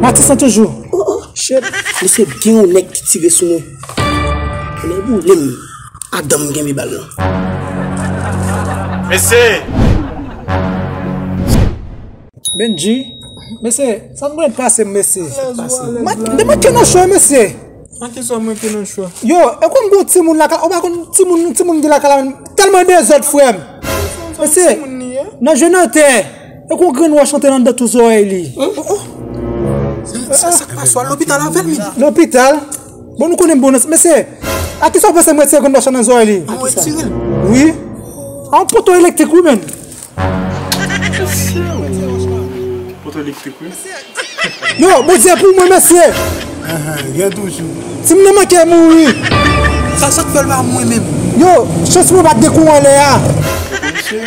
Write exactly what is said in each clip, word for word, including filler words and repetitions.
Matisan toujou. Oh, oh. Shit. Mesye, gen yon nèg ki tire sou mwen. Nèg boule m. Adan m kenbe bal lan. Mesye! Benji, mesye, sa m gen pase m, mesye. M manke nan show, mesye. An ki sa w manke nan show? Yo, e konn gon timoun lakay, ou pa konn timoun, timoun gen lakay la, tèlman dezòd, frè m. Mesye, nan jwe nan tè, e gon grenn wòch antre anndan tou zòrèy li. Oh, oh. Sa, sa k pase, w al lopital avè l, men. Lopital? Bon, nou konnen m bon nan, mesye, a ki sa w panse m retire grenn wòch nan zòrèy li? An retire l? Wi. A yon poto elektrik, wi, menn. Poto elektrik, wi. Yo, Bondye pou mwen, mesye. Ahan, gen toujou. Timoun nan manke mouri. Sa, sa k fè l pa mwen menm? Yo, chans mwen pa t gen kouran lè a. Misye,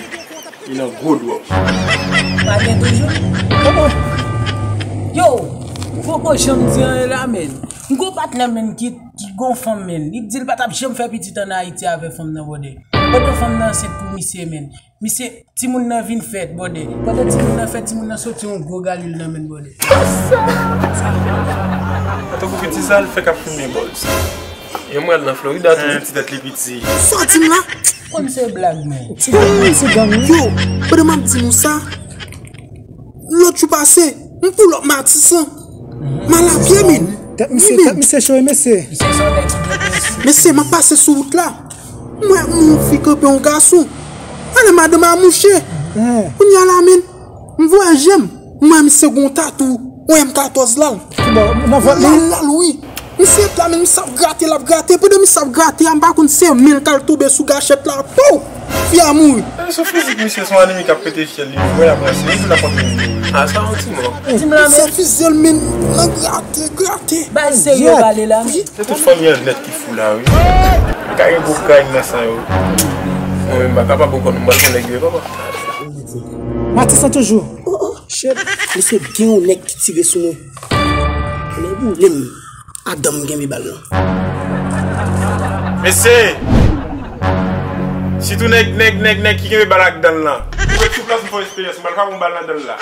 li nan gwo dwòg. Pa gen toujou? Yo, poko janm di anyen la, menn. M gon patnè, menn, ki, ki gon fanm, menn. Li di l pa t ap janm fè pitit ann Ayiti avè fanm nan, brother. Pandan fanm nan ansent pou misye, menn. Misye, timoun nan vin fèt, brother. Pandan timoun nan fèt, timoun nan soti yon gwo galil nan men l, brother. Tankou ki ti sa l fè k ap fimen bòz. Yo, m pral nan Florida tou. Ti tèt li piti. Sa w di m la? Konn se blag, men. Ti gang, se gang, wi. Yo, pandan m ap di nou sa, lòt jou pase, m pull up Matisan. M al a pye, men. Tèt misye, tèt misye cho, mesye. Mesye, m ap pase sou wout la. M wè yon fi kanpe yon gason. Ale madanm a mouche. Kounye a la, men, m voye je m. M wè misye gon tatou. Yon M katòz la. Nan vant li? Lal, lal, wi. Misye la, men, misye ap grate, l ap grate. Pandan misye ap grate a, m pa konn se men l k al tonbe sou gachèt la. Pow! Fi a mouri. E, sou fizik misye, se yon anemi k ap pete fyèl li. Mwen ap ranse, li la kontre. A, sa yon ti mò. Di m la, men. Se fizye l, men, nan grate, grate. Baz, se yo pale la, men. Se tout fanmi an nèt ki fou la, wi. Ka gen gwo kay nan san yo. Mwen menm pa kapab ankò, non, m pral fè nèg yo, papa. Matisan toujou. Oh, oh. Shit. Mesye, gen yon nèg ki tire sou mwen. Nèg boule m. Adan m kenbe bal lan. Mesye! Sitou nèg, nèg, nèg, nèg ki kenbe bal ak dan l lan. Mwen sou plas, m fè eksperyans, m pral frape yon bal nan dan l la.